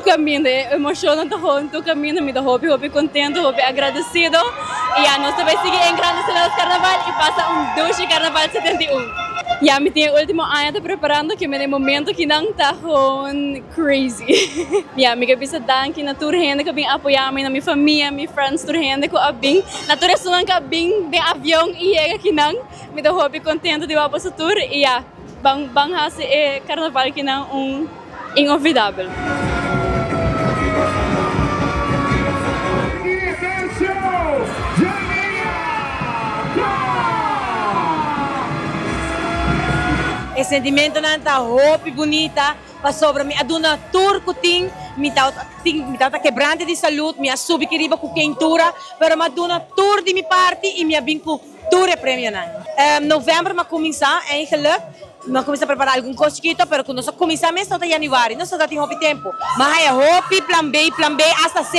caminda e emocionnan ta gewoon tur caminda mi ta hopi hopi contento hopi agradecido y ya nos ta bay sigui engrandece nos carnaval y pasa un dushi carnaval 71. Ya mi tin e ultimo aña ta preparando ke mi den momento kinan ta gewoon crazy. Ya mi ke bisa danki na tur hende ku a bin apoya mi na mi famia mi friends tur hende ku a bin na tur esunnan ku a bin den avion y yega kinan mi ta hopi contento di wak boso tur y ya. Ban ban hasi e karnaval kinan un inolvidabel. E sentimentonan ta hopi bunita pasobra mi a duna tur ku tin, mi tabata tin mi tabata kebrante di salud, mi a subi ki riba ku keintura, pero mi a duna tur di mi parti i mi a bin ku Tur e premionan. November mi a cuminsa eigenlijk, mi a cuminsa prepara algun cos chikito, pero cu nos a cuminsa mes no ta januari, nos no ta tin hopi tempo. Mi a haya hopi plan B, plan B hasta C,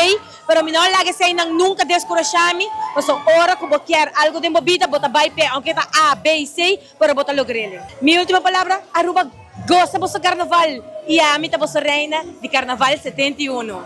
pero mi no a laga eseinan nunca descurasha mi, pasobra ora cu bo kier algo den bo bida, bo ta bay p'e, aunke ta A, B, C, pero bo ta logr'el. Mi ultimo palabra, Aruba goza boso carnaval y ami ta boso reina di carnaval 71.